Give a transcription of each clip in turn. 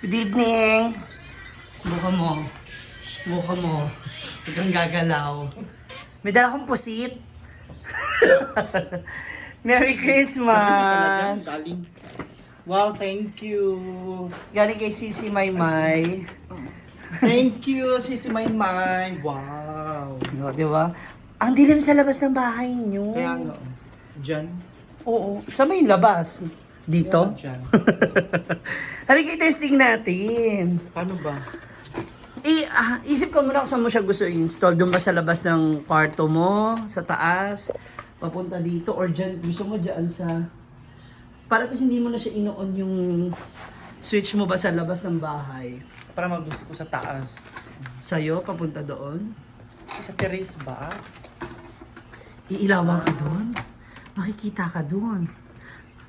Good evening! Buka mo. Buka mo. Huwag kang gagalaw. May dala akong pusit. Merry Christmas! Wow, thank you. Galing kay Sisi Maymay. Thank you, Sisi Maymay. Wow. No, di ba? Ang dilim sa labas ng bahay niyo. Kaya nga, dyan. Oo. Sa may labas. Dito? Dyan. Halika, testing natin. Paano ba? Isip ko muna kung saan mo siya gusto i-install. Doon ba sa labas ng kwarto mo? Sa taas? Papunta dito? Or dyan? Gusto mo dyan sa... Para kasi hindi mo na siya ino-on yung switch mo ba sa labas ng bahay? Para magusto ko sa taas. Sa'yo? Papunta doon? Sa terrace ba? Iilawan ka doon? Makikita ka doon.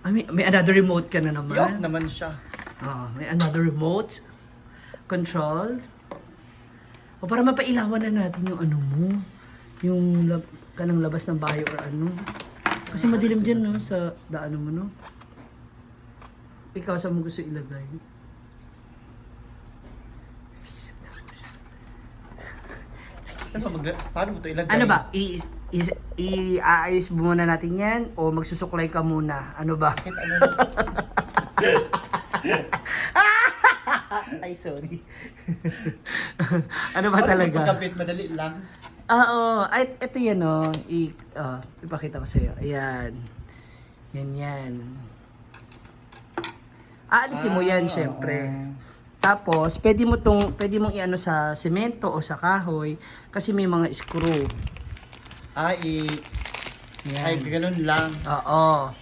May another remote ka na naman. I-off naman siya. May another remote control. O para mapailawan na natin yung ano mo. Yung kanang labas ng bahay or ano. Kasi madilim dyan, no? Sa daanan mo, no? Ikaw, saan mo gusto ilagay? Paano mo ito ilagay? Ano ba? I-aayos muna natin yan? O magsusuklay ka muna? Ano ba? Ay, sorry. Ano ba talaga? Pagkabit, madali lang. Oo. Ay, ito yan, oh. Ipakita ko sa'yo. Ayan. Yan. Aalisin mo yan, syempre. Tapos, pwede mong iano sa semento o sa kahoy kasi may mga screw. Ay, ganun lang. Oo.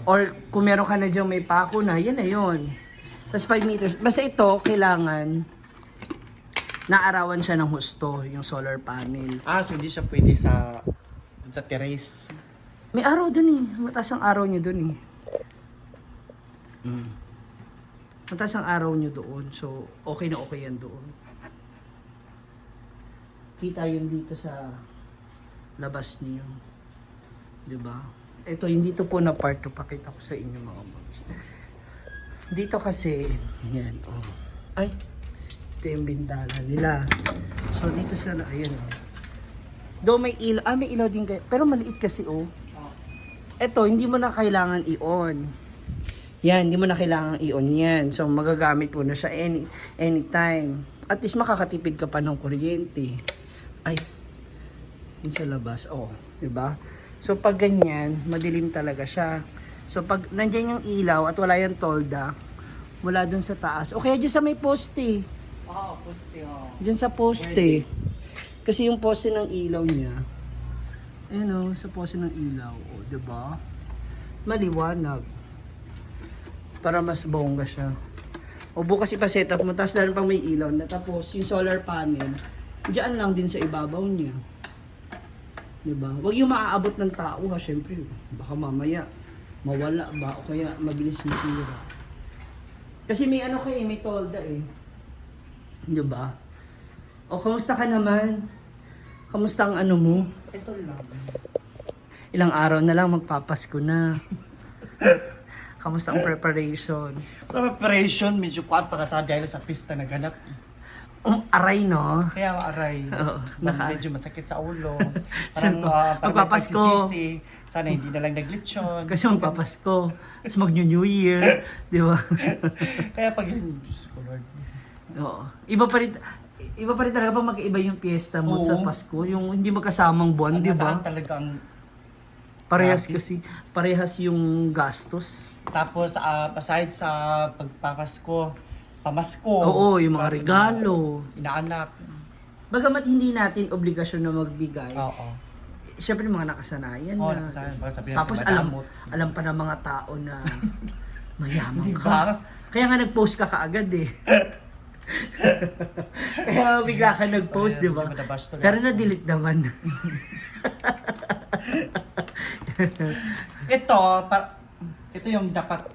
Or kung meron ka na dyan may pako na, yan na yun. Tapos 5 meters. Basta ito, kailangan naarawan siya ng husto, yung solar panel. So hindi siya pwede sa terrace. May araw dun eh. Mataas ang araw niyo dun eh. Mataas ang araw niyo doon. So, okay na okay yan doon. Kita yun dito sa labas niyo. Diba? Ito, yung dito po na part to, pakita ko sa inyo mga boys. Dito kasi, yan, oh. Ay, ito yung bintana nila. So, dito sa, ayan, oh. Do may ilaw, may ilaw din kayo. Pero maliit kasi, oh. Ito, hindi mo na kailangan i-on. Yan, hindi mo na kailangan i-on yan. So, magagamit mo na siya anytime. At least makakatipid ka pa ng kuryente. Ay, yun sa labas, oh. Diba? So, pag ganyan, madilim talaga siya. So, pag nandyan yung ilaw at wala yung tolda, mula dun sa taas. O kaya dyan sa may poste. Poste, Dyan sa poste. Kasi yung poste ng ilaw niya, ayun o, sa poste ng ilaw, o, diba? Maliwanag. Para mas bongga siya. O bukas ipa-set up mo, tapos lalo pang may ilaw na. Tapos yung solar panel, diyan lang din sa ibabaw niya. Diba? Huwag yung maaabot ng tao ha, syempre. Baka mamaya mawala ba o kaya mabilis masira. Kasi may ano kayo, may tolda eh. Diba? O kamusta ka naman? Kamusta ang ano mo? Ito lang. Ilang araw na lang magpapasko na. Kamusta ang preparation? Preparation, medyo kuwan pa kasi dahil sa pista na ganap. Aray, no? Kaya aray. Oo, Medyo masakit sa ulo. So, Parang magpapasko. pagsisisi. Sana hindi na lang naglitsyon. Kasi magpapasko. Tapos mag-New Year. Di ba? Kaya pag Diyos ko, Lord. Oo. Iba pa rin talaga pag mag-iba yung piyesta mo Oo. sa Pasko. Yung hindi magkasamang buwan, di ba? Nasaan talaga ang... Parehas Grabe. kasi. Parehas yung gastos. Tapos, aside sa pagpapasko, pamasko. Oo, yung mga kasi regalo. Inaanak. Bagamat hindi natin obligasyon na magbigay. Oo. Siyempre mga nakasanayan Oo, na. nakasanayan. Baka sabihin Tapos natin alam pa ng mga tao na mayaman Diba? ka. Kaya nga nag-post ka kaagad eh. Kaya bigla ka nag-post, di ba? Pero na-delete naman. Ito yung dapat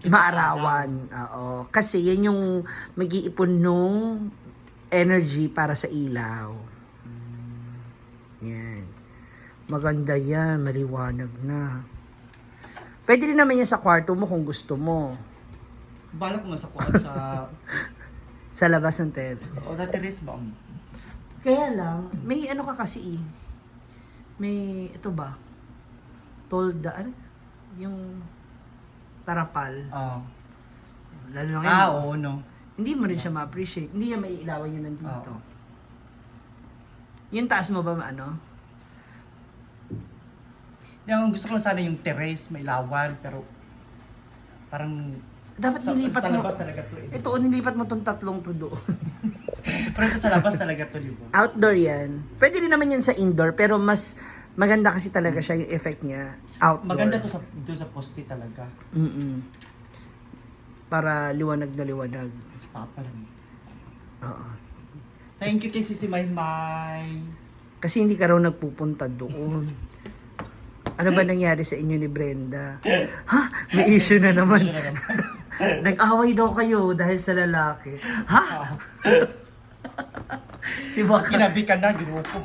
Maarawan. Oo. Kasi yan yung mag-iipon nung energy para sa ilaw. Yan. Maganda yan. Maliwanag na. Pwede rin naman yan sa kwarto mo kung gusto mo. Balak mo sa kuan sa Sa labas ng tent. o sa terrace ba? Kaya lang, may ano ka kasi eh. May, ito ba? Tolda, ano? Yung tarapal. Lalo na ngayon. Oo, no. Hindi mo rin siya ma-appreciate. Hindi niya maiilawan yun nandito. Oo. Yung taas mo ba ano? Yung gusto ko lang sana yung terrace, may lawan, pero parang Dapat nilipat sa mo. labas talaga to eh. Ito, nilipat mo tong tatlong to doon. Pero ito sa labas talaga to, di ba? Outdoor yan. Pwede rin naman yan sa indoor, pero mas maganda kasi talaga siya yung effect niya. Outdoor. Maganda to sa poste talaga. Mm-mm. Para liwanag na liwanag. Sa papa lang. Oo. Thank you kay Sisi Maymay. Kasi hindi ka raw nagpupunta doon. Ano ba nangyari sa inyo ni Brenda? Ha? May issue na naman. Sure naman. Nag-away daw kayo dahil sa lalaki. Ha? Si Baka. Kinabi ka na, ginuko.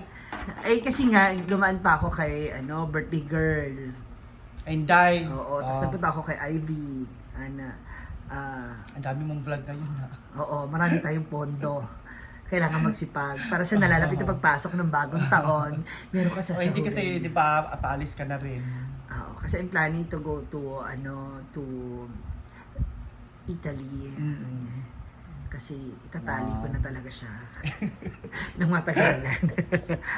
Eh kasi nga, dumaan pa ako kay birthday girl. And die. Oo, tapos napunta ako kay Ivy. Ang dami mong vlog ngayon ha. Oo, marami tayong pondo. Kailangan magsipag. Para sa nalalapit na pagpasok ng bagong taon, meron ka O sasahurin. hindi kasi, di ba, paalis ka na rin. Oo, kasi I'm planning to go to, to Italy. Kasi itatali ko na talaga siya. Nang matagalan.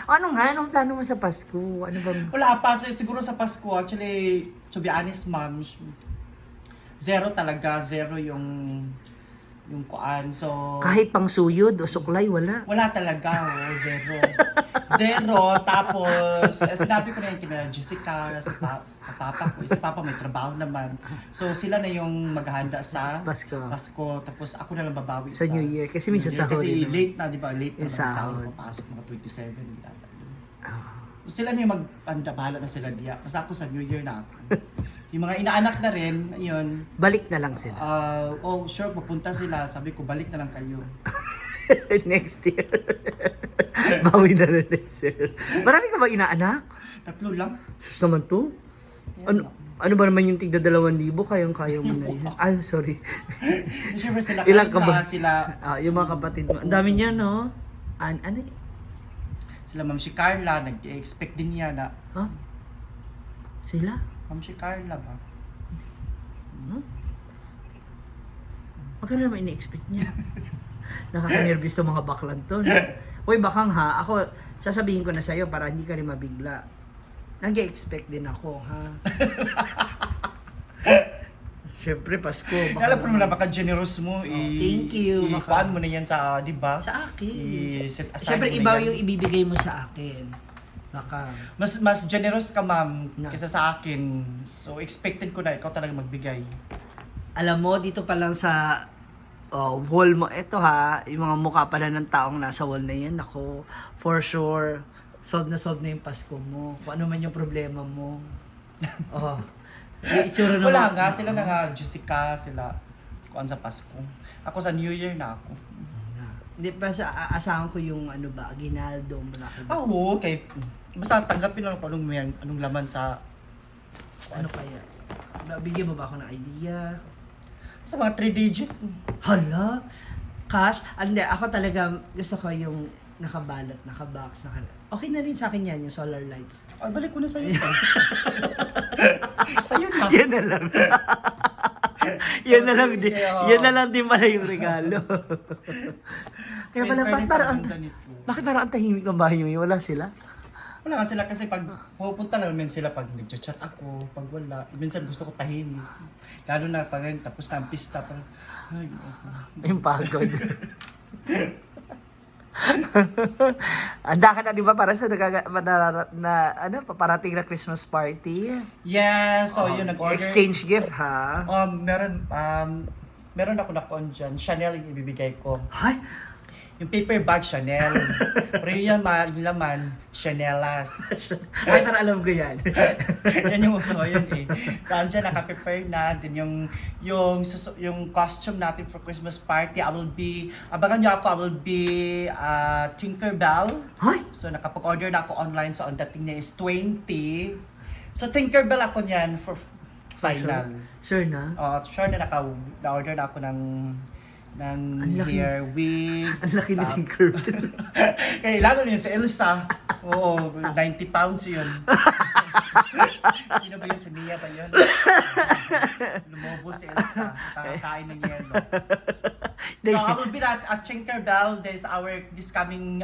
Anong plano mo sa Pasko? Ano bang... Wala pa, so, siguro sa Pasko, actually, to be honest, ma'am, zero talaga, zero yung kuan. So, Kahit pang suyod o suklay, wala. wala talaga, zero. Zero, tapos, sinabi ko na yung kina Jessica, sa papa ko. Si papa may trabaho naman. So, sila na yung maghahanda sa Pasko. Pasko. Tapos, ako na lang babawi Sa New Year. Kasi may New Year. sasahurin Kasi naman. late na, di ba? Late na Yung sahod. sahod. Papasok mga 27. Ah. So, sila na yung bahala na sila diya. Basta ako sa New Year na ako. Yung mga inaanak na rin, yun, Balik na lang sila. sure, pupunta sila. Sabi ko, balik na lang kayo. Next year. Bawi na rin next year. Marami ka ba inaanak? 3 lang. Gusto naman to? Ano ba naman yung tigda 2,000? Kayang-kaya mo na yun. Ay, sorry. Siyempre sila, Ilang kahit ka ba? na sila, Yung mga kapatid mo. Ang dami niya, no? Ano eh? sila Ma'am si Carla, nag-expect din niya na, Ha? Sila? Ma'am si Carla ba? Magkano naman ini-expect niya? Nakaka-nervous to mga baklan to. No? Uy, bakang ha, ako, sasabihin ko na sa'yo para hindi ka rin mabigla. Nag-expect din ako, ha? Siyempre, Pasko. Alam ko naman napaka-generous mo. Thank you. I-kuan mo na yan sa, di ba? Sa akin. I-set aside Siyempre, mo na iba yan. yung ibibigay mo sa akin. Baka. Mas generous ka, ma'am, Na. kaysa sa akin. So, expected ko na ikaw talaga magbigay. Alam mo, dito pa lang sa wall mo, eto ha, yung mga mukha pala ng taong nasa wall na yan, ako, for sure, solve na yung Pasko mo. Kung ano man yung problema mo. Yung itsura naman. Wala nga, sila na nga, Jessica, sila, kuan sa Pasko. Ako sa New Year na ako. Hindi pa aasahan ko yung aginaldo mo na ako. Oo, okay. Basta tanggapin lang kung anong laman sa, Ano kaya? Bigyan mo ba ako ng idea? sa mga 3-digit. Hala? Cash? Hindi, ako talaga gusto ko yung nakabalat, nakabox, Okay na rin sa akin yan, yung solar lights. Ay, balik ko na sa'yo. Sa'yo na. Yan na lang. yan na lang din. Yan na lang din pala yung regalo. Kaya pala, bakit parang ang tahimik ng bahay nyo? Wala sila? Wala nga sila kasi pag pupunta naman sila pag nagchat ako, pag wala. Minsan gusto ko tahimik. Lalo na pag tapos na ang pista. Parang, ay, Yung pagod. Handa ka na di ba para sa paparating na Christmas party? yeah, so yun, nag-order. Exchange gift ha? Meron ako na dyan. Chanel yung ibibigay ko. Hay? Yung paper bag, Chanel. Pero yung laman, Chanelas. Ay, parang alam ko yan. Yan yung uso yun eh. So, andyan, naka-prepare na. Then yung costume natin for Christmas party, abangan nyo ako, I will be Tinkerbell. Hay? So, nakapag-order na ako online. So, ang dating niya is 20. So, Tinkerbell ako niyan for Final. Sure na? Sure na na-order na ako ng Ang laki. hair wig. Ang laki na Tap- Tinkerbell. Kaya lalo na yun sa Elsa. Oo, 90 pounds yun. Sino ba yun? Si Mia ba yun? Lumobo si Elsa. Kakakain ng yelo. So I will be at Tinkerbell this coming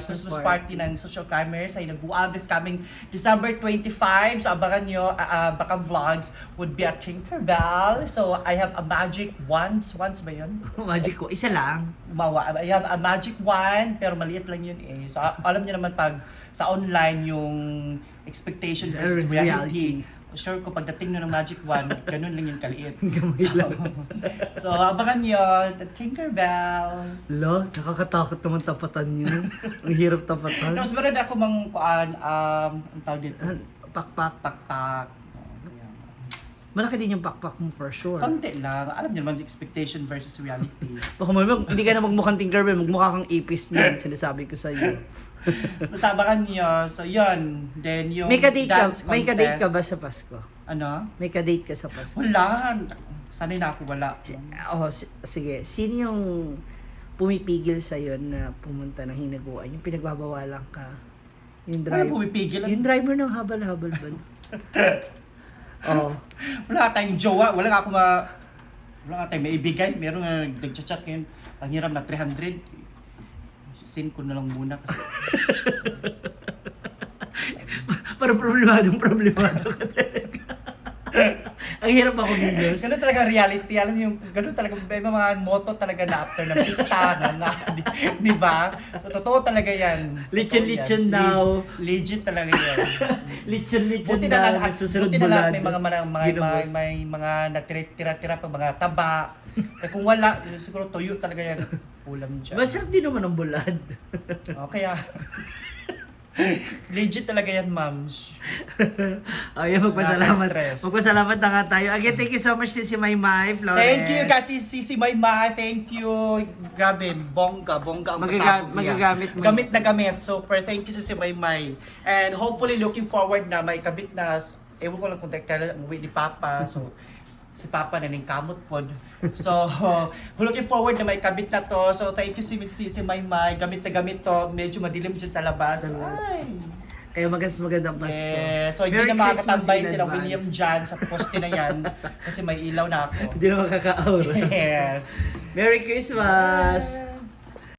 Christmas party ng Social Climbers ay nagbuwag this coming December 25. So abangan nyo, baka vlogs would be at Tinkerbell. So I have a magic wand. Wands ba yun? Magic ko. Isa lang. I have a magic wand, pero maliit lang yun eh. So alam niyo naman pag sa online yung expectation versus reality. Sure ko pagdating nyo ng magic wand, ganun lang yung kaliit. Gamay lang. So abangan nyo, the Tinkerbell. Lo, nakakatakot naman tapatan yun. Ang hirap tapatan. Tapos meron ako mang ang tawag dito, Pakpak. pakpak. Malaki din yung pakpak mo for sure. Konti lang. Alam niyo naman, expectation versus reality. Baka hindi ka na magmukhang Tinkerbell, magmukha kang ipis niyan, sinasabi ko sa iyo. Basta abangan nyo. So yun. Then yung May ka-date ka, dance may ka-date ka contest. ba sa Pasko? Ano? May ka-date ka sa Pasko? Wala. Sanay na ako wala. Sige. Sino yung pumipigil sa na pumunta ng hinaguan? Yung pinagbabawalan ka? Yung Wala driver. pumipigil. Yung driver ng habal-habal ba? Oh. Wala tayong jowa. Wala nga tayong maibigay. Meron nga nag-chat ngayon. Ang hiram na 300. Send ko na lang muna kasi. Parang problemado ka talaga. Ang hirap ako gilos. Ganun talaga reality. Alam mo yung ganun talaga. May mga motto talaga na after ng pista. Di ba? So, totoo talaga yan. Lechon-lechon daw. Legit talaga yan. Lechon-lechon Buti na lang, na susunod buti na lang bulado. may mga natira-tira pag mga taba. Kaya kung wala, siguro tuyo talaga yan. Ulam dyan. Masarap din naman ang bulad. Kaya, legit talaga yan, ma'am. Ayun, magpasalamat. Stress. Magpasalamat na nga tayo. Again, thank you so much din si Maymay Flores. Thank you, kasi Sisi Maymay. Thank you. Grabe, bongga ang pasabog niya. Magagamit mo. Gamit na gamit. Super, thank you Sisi Maymay. And hopefully, looking forward na may kabit na, ewan ko lang kung kailan umuwi ni Papa. So, si Papa na ning kamot pod. So, looking forward na may kabit na to. So, thank you si Maymay. Gamit na gamit to. Medyo madilim dyan sa labas. Ay! Kaya magandang Pasko. So hindi Merry na Christmas makakatambay in sila advance. William dyan sa poste na yan. Kasi may ilaw na ako. Hindi na makaka-aura. Yes. Merry Christmas!